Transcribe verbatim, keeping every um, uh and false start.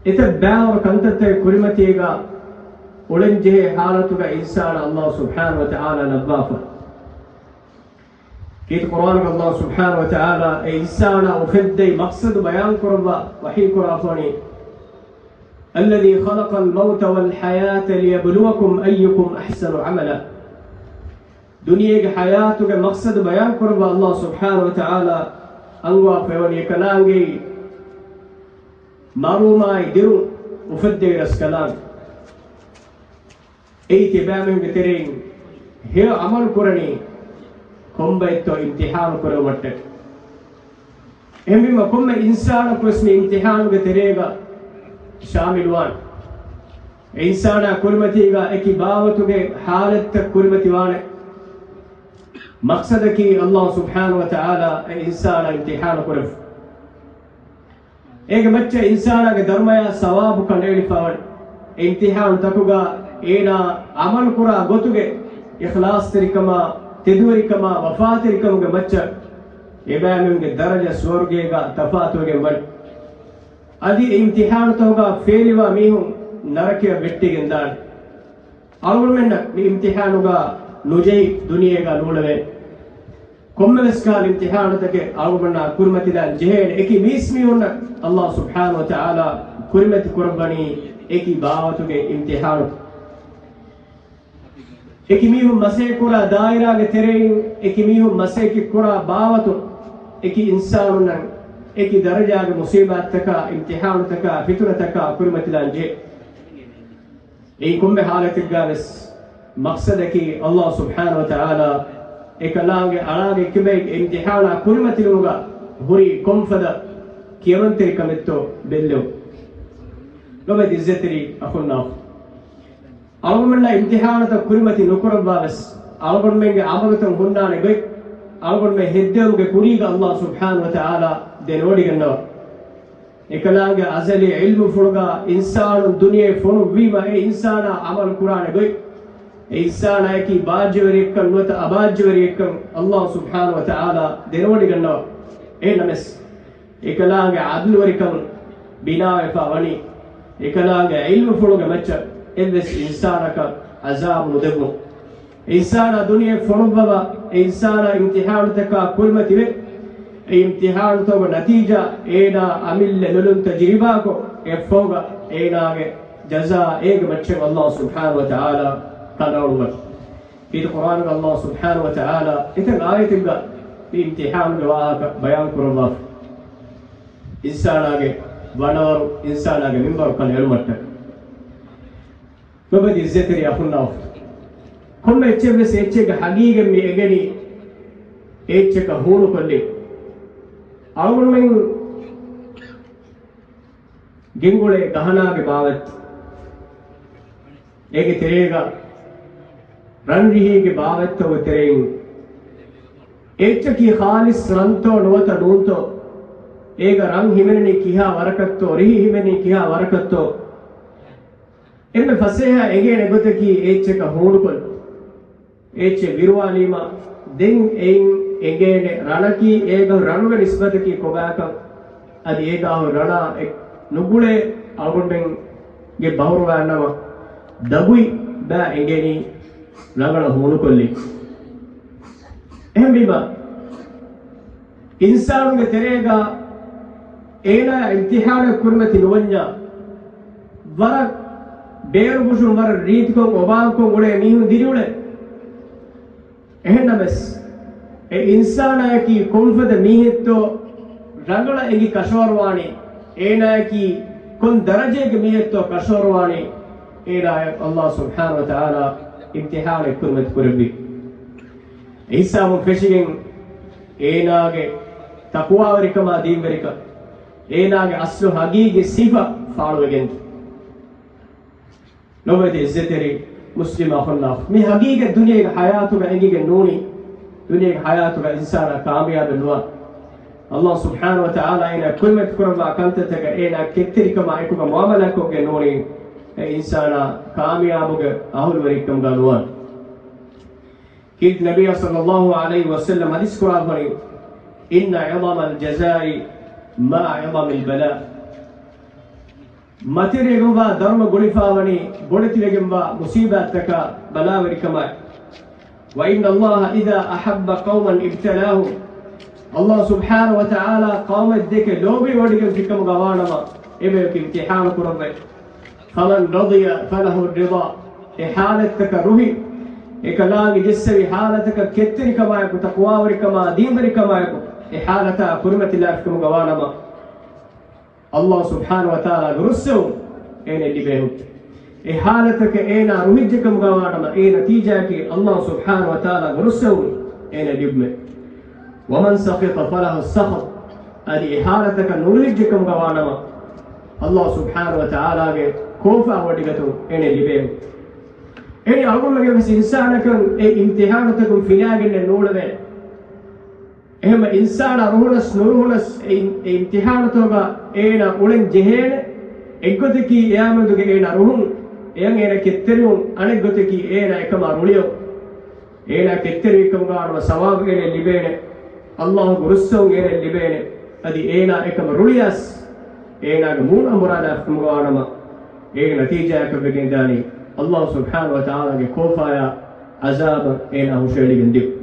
އެތައް ބައިވަރު ކަންތައްތަކެއް ކުރިމަތީގަ އުޅެންޖެހޭ ޙާލަތުގަ އިންސާނާ އައްލާހު ސުބްޙާނަހު ވަތަޢާލާ ލައްވާފަ. ކީރިތި ޤުރްއާނުގަ އައްލާހު ސުބްޙާނަހު ވަތަޢާލާ އެ އިންސާނާ އުފެއްދެވި މަޤްޞަދު ބަޔާން ކުރައްވާ ވަޙީ ކުރާފަ ވަނީ، الذي خلق الموت والحياة ليبلوكم أيكم أحسن عملا. ދުނިޔޭގެ ޙަޔާތުގެ މަޤްޞަދު ބަޔާން ކުރައްވާ އައްލާހު ސުބްޙާނަހު ވަތަޢާލާ އަންގަވާފަ ވަނީ އެކަލާނގެއީ މަރުވުމާއި ދިރުން އުފެއްދެވި ރަސްކަލާނގެ. އެއީ ތިބާމީހުންގެ ތެރެއިން ހެޔޮ ޢަމަލު ކުރަނީ ކޮންބައެއްތޯ އިމްތިޙާނު ކުރެވުމަށްޓަކައި. އެހެންވީމަ ކޮންމެ އިންސާނަކުވެސް މި އިމްތިޙާނުގެ ތެރޭގަ ޝާމިލުވާނެ. އެ އިންސާނާ ކުރިމަތީގަ އެކި ބާވަތުގެ ޙާލަތްތައް ކުރިމަތިވާނެ. މަޤްޞަދަކީ އައްލާހު ސުބްޙާނަހު ވަތަޢާލާ އެ އިންސާނާ އިމްތިޙާނު ކުރެވުން. އޭގެ މައްޗަށް އިންސާނާގެ ދަރުމަޔާ ސަވާބު ކަނޑައެޅިފަވަން. އެ އިމްތިޙާނު ތަކުގަ އޭނާ ޢަމަލު ކުރާ ގޮތުގެ އިޚްލާޞްތެރިކަމާ، ތެދުވެރިކަމާ، ވަފާތެރިކަމުގެ މައްޗަށް އެބައިމީހުންގެ ދަރަޖަ ސުވަރުގޭގަ ތަފާތުވެގެން ވަން. އަދި އެ އިމްތިޙާނުތަކުގަ ފޭލިވާ މީހުން ނަރަކަޔަށް ވެއްޓިގެން ދާނެ. އަޅުގަނޑުމެންނަށް މި އިމްތިޙާނުގަ ނުޖެހި ދުނިޔޭގަ ނޫޅެވޭ. ކޮންމެވެސް ކަހަލަ އިމްތިޙާނުތަކެއް އަޅުގަނޑާ ކުރިމަތިލާން ޖެހޭނެ. އެކި މީސްމީހުންނަށް އައްލާހު ސުބްޙާނަހު ވަތަޢާލާ ކުރިމަތި ކުރައްވަނީ އެކި ބާވަތުގެ އިމްތިޙާނު. އެކި މީހުން މަސައްކަތް ކުރާ ދާއިރާގެ ތެރެއިން އެކި މީހުން މަސައްކަތް ކުރާ ބާވަތުން އެކި އިންސާނުންނަށް އެކި ދަރަޖާގެ މުޞީބާތްތަކާ، އިމްތިޙާނުތަކާ، ފިތުނަތަކާ ކުރިމަތިލާން ޖެހޭ. އެއީ ކޮންމެ ޙާލަތެއްގަވެސް މަޤްޞަދަކީ އައްލާހު ސުބްޙާނަހު ވަތަޢާލާ އެކަލާނގެ އަޅާގެ އެކިބައިގެ އިމްތިޙާނާ ކުރިމަތިލުމުގަ ހުރީ ކޮންފަދަ ކިޔަމަންތެރިކަމެއްތޯ ބެއްލެވުން. ލޮބުވެތި ޢިއްޒަތްތެރި އަޚުންނާ އުޚްތުން، އަޅުގަނޑުމެންނަށް އިމްތިޙާނުތައް ކުރިމަތި ނުކުރައްވާވެސް، އަޅުގަނޑުމެންގެ ޢަމަލުތައް ހުންނާނެ ގޮތް، އަޅުގަނޑުމެން ހެއްދެވުމުގެ ކުރީގަ އައްލާހު ސުބްޙާނަހު ވަތަޢާލާ ދެނެވޮޑިގަންނަވާ. އެކަލާނގެ އަޒަލީ ޢިލްމުފުޅުގަ އިންސާނުން ދުނިޔެ ފޮނުއްވީމަ އެ އިންސާނާ ޢަމަލު ކުރާނެ ގޮތް، އެ އިންސާނާއަކީ ބާއްޖަވެރިއެއްކަން ނުވަތަ އަބާއްޖަވެރިއެއްކަން އައްލާހު ސުބްޙާނަހު ވަތަޢާލާ ދެނެވޮޑިގަންނަވާ. އެހެންނަމަވެސް، އެކަލާނގެ ޢަދުލުވެރިކަން ބިނާވެފަ ވަނީ، އެކަލާނގެ ޢިލްމުފުޅުގެ މައްޗަށް އެއްވެސް އިންސާނަކަށް ޢަޒާބު ނުދެއްވުން. އިންސާނާ ދުނިޔެ ފޮނުއްވަވާ، އެ އިންސާނާ އިމްތިޙާނުތަކާ ކުރިމަތިވެ، އެ އިމްތިޙާނުތަކުގެ ނަތީޖާ އޭނާ އަމިއްލަ ލޮލުން ތަޖުރިބާކޮށް، އެއަށްފަހުގަ އޭނާގެ ޖަޒާ އޭގެ މައްޗަށް އައްލާހު ސުބްޙާނަހު ވަތަޢާލާ ކަނޑައަޅުއްވަން. ކީރިތި ޤުރްއާނުގަ އައްލާހު ސުބްޙާނަހު ވަތަޢާލާ އެތައް އާޔަތެއްގަ މި އިމްތިޙާނުގެ ވާހަކަ ބަޔާން ކުރައްވާފަ. އިންސާނާގެ ވަނަވަރު، އިންސާނާގެ މިންވަރު ކަނޑައެޅުމަށްޓަކައި. ލޮބުވެތި ޢިއްޒަތްތެރި އަޚުންނާ އުޚްތުން، ކޮންމެ އެއްޗެއްވެސް އެއްޗެއްގެ ޙަޤީޤަތް މި އެނގެނީ އެއްޗަކަށް ހޫނުކޮށްލި. އަޅުގަނޑުމެން ގެންގުޅޭ ގަހަނާގެ ބާވަތް، އޭގެ ތެރޭގަ ރަން ރިހީގެ ބާވަތްތަކުގެ ތެރެއިން އެއްޗަކީ ޚާލިޞް ރަންތޯ ނުވަތަ ނޫންތޯ، އޭގަ ރަން ހިމެނެނީ ކިހާ ވަރަކަށްތޯ، ރިހި ހިމެނީ ކިހާ ވަރަކަށްތޯ، އެންމެ ފަސޭހަ އެނގޭނެ ގޮތަކީ އެއްޗަކަށް ހޫނުކޮށް، އެއްޗެއް ވިރުވާލީމަ، ދެން އެއިން އެނގޭނެ ރަނަކީ އޭގަ ރަނުގެ ނިސްބަތަކީ ކޮބާކަން. އަދި އޭގާ ހުރި ރަނާ އެ ނުގުޅޭ އަޅުގަނޑުމެންގެ ބަހުރުވާންނަމަ، ދަގުތް ބައި އެނގޭނީ ރަނގަޅަށް ހޫނުކޮށްލި. އެހެންވީމަ، އިންސާނުގެ ތެރޭގަ އޭނާ އިމްތިޙާނެއް ކުރިމަތި ނުވަންޏާ، ވަރަށް ބޭރު ބުށުން ވަރަށް ރީތިކޮށް އޮބާންކޮށް އުޅޭ މީހުން ދިރިއުޅޭ. އެހެންނަމަވެސް، އެ އިންސާނާއަކީ ކޮންފަދަ މީހެއްތޯ ރަނގަޅަށް އެނގި ކަށަވަރުވާނީ، އޭނާއަކީ ކޮން ދަރަޖައެއްގެ މީހެއްތޯ ކަށަވަރުވާނީ، އޭނާއަށް އައްލާހު ސުބްޙާނަހު ވަތަޢާލާ އިމްތިޙާނެއް ކުރިމަތި ކުރެއްވި. އެ ހިސާބުން ފެށިގެން އޭނާގެ ތަޤްވާވެރިކަމާ ދީންވެރިކަން، އޭނާގެ އަސްލު ޙަޤީޤީ ސިފަ ފާޅުވެގެން. ލޮބުވެތި ޢިއްޒަތްތެރި މުސްލިމް އަޚުންނާ އުޚްތުން، މި ޙަޤީޤަތް ދުނިޔޭގެ ޙަޔާތުގަ އެނގިގެން ނޫނީ، ދުނިޔޭގެ ޙަޔާތުގަ އިންސާނާ ކާމިޔާބެއް ނުވާ. އައްލާހު ސުބްޙާނަހު ވަތަޢާލާ އޭނާ ކުރިމަތި ކުރައްވާ ކަންތައްތަކަށް އޭނާ ކެތްތެރިކަމާ އެކުގަ މުޢާމަލާތްކޮށްގެން ނޫނީ، އެ އިންސާނާ ކާމިޔާބުގެ އަހުލުވެރިކަމުގަ ނުވާނެ. ކީރިތި ނަބިއްޔާ ޞައްލައްލާހު ޢަލައިހި ވަސައްލަމް ޙަދީޘް ކުރާފަ ވަނީ، إن عظم الجزاء مع عظم البلاء. މަތިވެރިވެގެންވާ ދަރުމަ ގުޅިފާވަނީ ބޮޑެތިވެގެންވާ މުސީބާތްތަކާ ބަލާވެރިކަމާއި. وإن الله إذا أحب قوما ابتلاهم. އައްލާހު ސުބްޙާނަހު ވަތަޢާލާ ޤައުމެއްދެކެ ލޯބިވޮޑިގެންފިކަމުގަ ވާނަމަ، އެބަޔަކު އިމްތިޙާނު ކުރައްވައި. فمن رضي فله الرضا. އެ ޙާލަތްތަކަށް ރުހި، އެކަލާނގެ ޖެއްސެވި ޙާލަތަކަށް ކެތްތެރިކަމާއެކު، ތަޤްވާވެރިކަމާ، ދީންވެރިކަމާއެކު، އެ ޙާލަތާ ކުރިމަތިލާފިކަމުގަ ވާނަމަ، އައްލާހު ސުބްޙާނަހު ވަތަޢާލާގެ ރުއްސެވުން އޭނަ ލިބޭހުން. އެ ޙާލަތަކަށް އޭނާ ރުހިއްޖެކަމުގަ ވާނަމަ، އޭ ނަތީޖާއަކީ އައްލާހު ސުބްޙާނަހު ވަތަޢާލާގެ ރުއްސެވުން އޭނަ ލިބުމެ. ومن سخط فله السخط. އަދި އެ ޙާލަތަކަށް ނުރުހިއްޖެކަމުގަ ވާނަމަ، އައްލާހު ސުބްޙާނަހު ވަތަޢާލާގެ ކޯފާ ވޮޑިގަތުން އޭނަ ލިބޭހުން. އެނި އަޅުގަނޑުމެން ވެސް އިންސާނަކަށް އެ އިމްތިޙާނުތަކުން ފިލާގެންނެއް ނޫޅެވޭނެ. އެހެންމަ އިންސާނާ ރުހުނަސް ނުރުހުނަސް އެ އިން-، އެ އިމްތިޙާނުތަކުގަ އޭނާ އުޅެން ޖެހޭނެ. އެއްގޮތަކީ އެއާމެދުގެ އޭނާ ރުހުން އެޔަން އޭނާ ކެތްތެރިވުން، އަނެއްގޮތަކީ އޭނާ އެކަމާ ރުޅިޔަވުން. އޭނާ ކެތްތެރިވިކަމުގަ ވާނަމަ ސަވާބު އޭނަ ލިބޭނެ. އައްލާހުގެ ރުއްސެވުން އޭނަ ލިބޭނެ. އަދި އޭނާ އެކަމަށް ރުޅިޔަސް އޭނާގެ މޫނު އަނބުރާލާފިކަމުގަ ވާނަމަ، އޭގެ ނަތީޖާއަކަށް ވެގެންދާނީ އައްލާހު ސުބްޙާނަހު ވަތަޢާލާގެ ކޯފާޔާ ޢަޒާބަށް އޭނާ ހުށައެޅިގެން ދިޔުން.